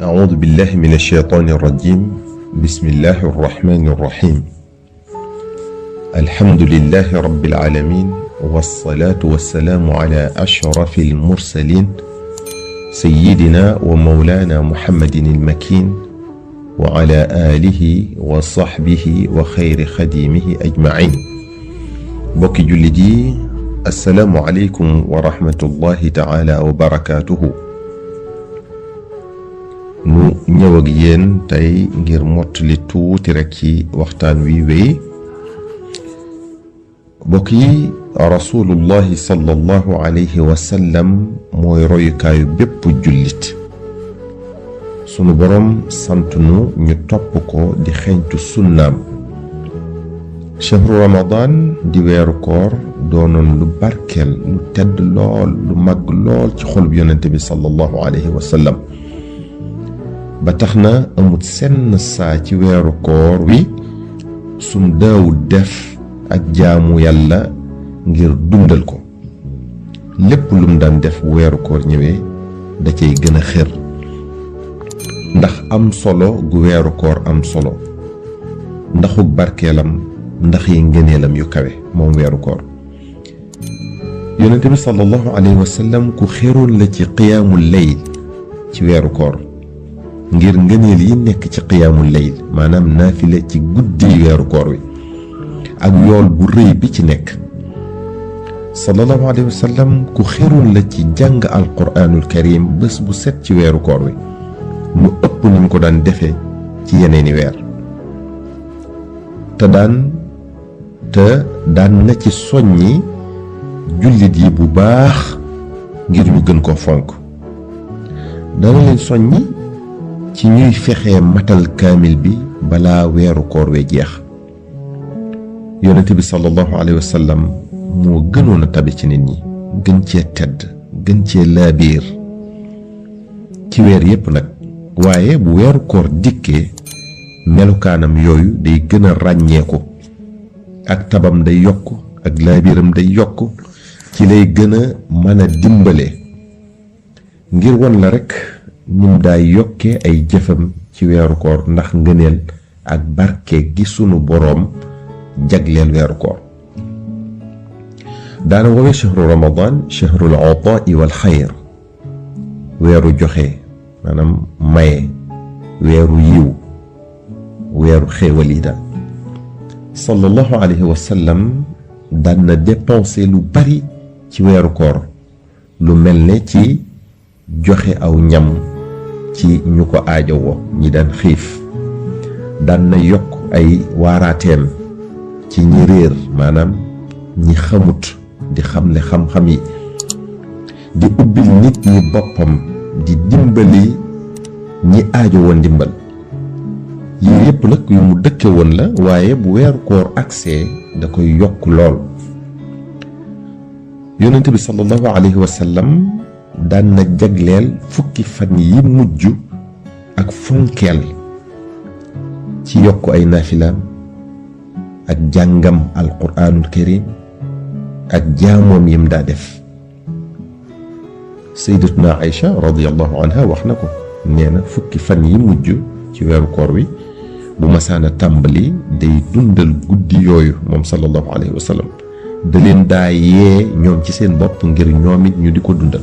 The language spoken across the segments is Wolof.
أعوذ بالله من الشيطان الرجيم. بسم الله الرحمن الرحيم. الحمد لله رب العالمين، والصلاة والسلام على أشرف المرسلين سيدنا ومولانا محمد المكين وعلى آله وصحبه وخير خديمه أجمعين. بوكي جلدي، السلام عليكم ورحمة الله تعالى وبركاته. nu ñëw ak yéen tey ngir mottali tuuti rek ci waxtaan wi wéy. bokk yi, rasulullahi sallallahu alayhi wa sallam mooy royukaayu bépp jullit. sunu boroom sant nu ñu topp ko di xeeñtu sunnaam. chahru ramadan di weeru koor doonoon lu barkeel, lu tedd lool, lu mag lool ci xolub yonente bi sallallahu alayhi wa sallam. ba tax na amut senn saa ci weeru koor wi sum daawul def ak jaamu yàlla ngir dundal ko. lépp lum daan def bu weeru koor ñëwee da cay gën a xër, ndax am solo gu weeru koor am solo, ndaxuk barkeelam, ndax yi ngëneelam yu kawe moom weeru koor. yonente bi sallallahu alayhi wa sallam ku xéroon la ci qiyaamul layl ci weeru koor, ngir ngëneel yi nekk ci qiyaamul layl, maanaam naafile ci guddi weeru koor wi ak yool bu rëy bi ci nekk. sallallahu alayhi wa sallam ku xéroon la ci jàng alquraanul karim bés bu set ci weeru koor wi, lu ëpp ni mu ko daan defee ci yeneeni weer. te daan na ci soññi jullit yi bu baax ngir ñu gën ko fonk. dana leen soññi ci ñuy fexee matal kaamil bi balaa weeru koor we jeex. yonente bi sallallahu alayhi wa sallam moo gënoon a tabi ci nit ñi, gën cee tedd, gën cee laabiir ci weer yépp nag. waaye bu weeru koor dikkee melukaanam yooyu day gën a ràññeeku, ak tabam day yokk, ak laabiiram day yokk, ci lay gën a mën a dimbale ngir won la rekk nim daay yokkee ay jëfam ci weeru koor, ndax ngëneel ak barke gi sunu boroom jagleel weeru koor. daana woowee chahru ramadan chahrul ataai wal xayr, weeru joxe, maanaam maye, weeru yiw, weeru xéewal yi daal. sallallahu alayhi wa sallam daan na dépensé lu bari ci weeru koor, lu mel ne ci joxe aw ñam ci ñu ko aajowoo, ñi daan xiif. daan na yokk ay waaraateem ci ñi réer, maanaam ñi xamut, di xamle xam-xam yi, di ubbil nit ñi boppam, di dimbali ñi aajowoo ndimbal. yii yépp nag yu mu dëkke woon la, waaye bu weeru koor agsee da koy yokk lool. yonent bi sallallahu alayhi wa sallam daan na jagleel fukki fan yi mujj ak fonkeel ci yokk ay naafilaam ak jàngam alquraanul karim ak jaamoom yim daa def. sayyidatuna Aïcha radiyallahu anha wax na ko, nee na fukki fan yi mujj ci weeru koor wi bu masaana tàmbali day dundal guddi yooyu moom sallallahu alayhi wa sallam, da leen daa yee ñoom ci seen bopp ngir ñoom it ñu di ko dundal.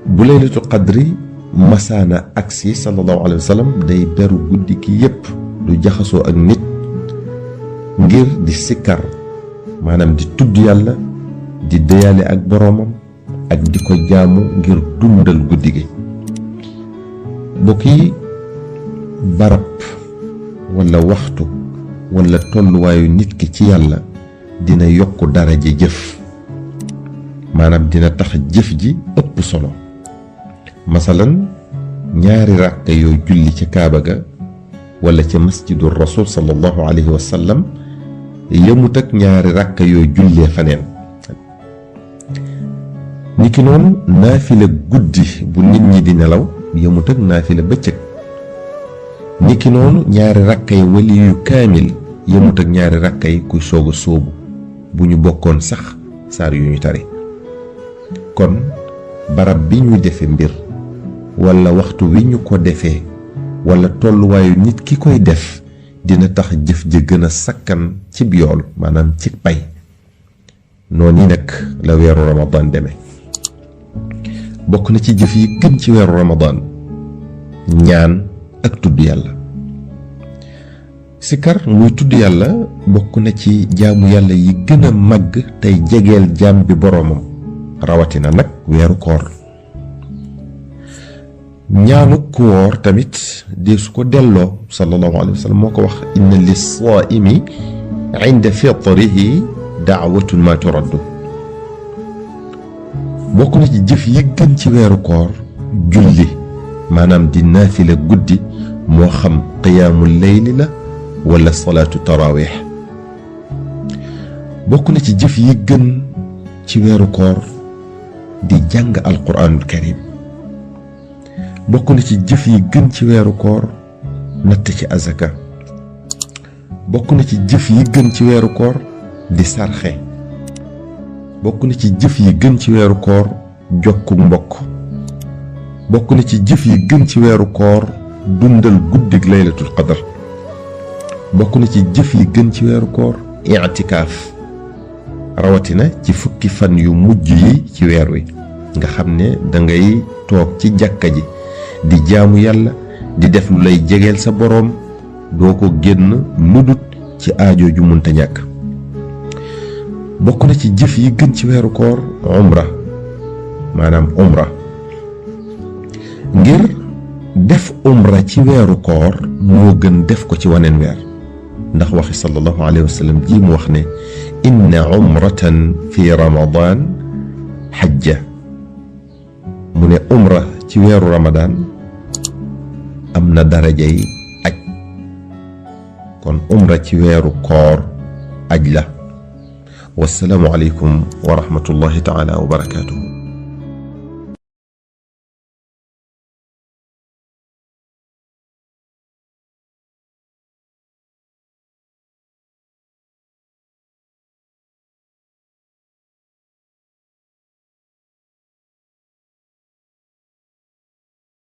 bu laylatul qadri masaana aksi sallallahu alayhi wa sallam day beru guddi gi yépp, du jaxasoo ak nit, ngir di sikkar, maanaam di tudd yàlla, di deyaale ak boroomam, ak di ko jaamu ngir dundal guddi gi. bokk yi, barab walla waxtu walla tolluwaayu nit ki ci yàlla dina yokk daraja jëf, maanaam dina tax jëf ji ëpp solo. masalan, ñaari ràkka yoo julli ca kaaba ga walla ca masjidu rasul sallallahu alayhi wa sallam yëmut ak ñaari ràkka yoo jullee faneen. niki noonu naafila guddi bu nit ñi di nelaw yëmut ak naafila bëccëg. niki noonu ñaari rakkay wali yu kaamil yëmut ak ñaari rakkay kuy soog a sóobu bu ñu bokkoon sax saar yu ñu tari. kon barab bi ñuy defe mbir walla waxtu wi ñu ko defee walla tolluwaayu nit ki koy def dina tax jëf ji gën a sakkan ci yool maanaam ci pay. noonu nag la weeru ramadan demee. bokk na ci jëf yi gën ci weeru ramadan ñaan ak tudd yàlla. sikar muy tudd yàlla bokk na ci jaamu yàlla yi gën a màgg tey jegeel jaam bi boroomam rawatina nag weeru koor. ñaanu ku woor tamit di su ko delloo sallallahu alayhi wa sallam moo ko wax inna lis-saa'imi inda fitrihi daawatun ma turaddu. bokk na ci jëf yi gën ci weeru koor julli maanaam di naafila guddi moo xam qiyaamul layli la wala salaatu tarawih. bokk na ci jëf yi gën ci weeru koor di jàng alquraanul karim. bokk na ci jëf yi gën ci weeru koor natt ci azaka. bokk na ci jëf yi gën ci weeru koor di sarxe. bokk na ci jëf yi gën ci weeru koor jokku mbokk. bokk na ci jëf yi gën ci weeru koor dundal guddig laylatul qadar. bokk na ci jëf yi gën ci weeru koor i'tikaaf rawatina ci fukki fan yu mujj yi ci weer wi nga xam ne dangay toog ci jàkka ji di jaamu yàlla di def lu lay jegeel sa boroom doo ko génn ludut ci aajo ju munta ñàkk. bokk na ci jëf yi gën ci weeru koor umra maanaam umra. ngir def umra ci weeru koor moo gën def ko ci waneen weer ndax waxi sallallahu alayhi wa sallam ji mu wax ne inna umratan fi ramadan xajja. mu ne umra ci weeru ramadan am na darajay aj kon umra ci weeru koor aj la. wassalaamu aleykum wa rahmatullahi taala wa barakaatuhu.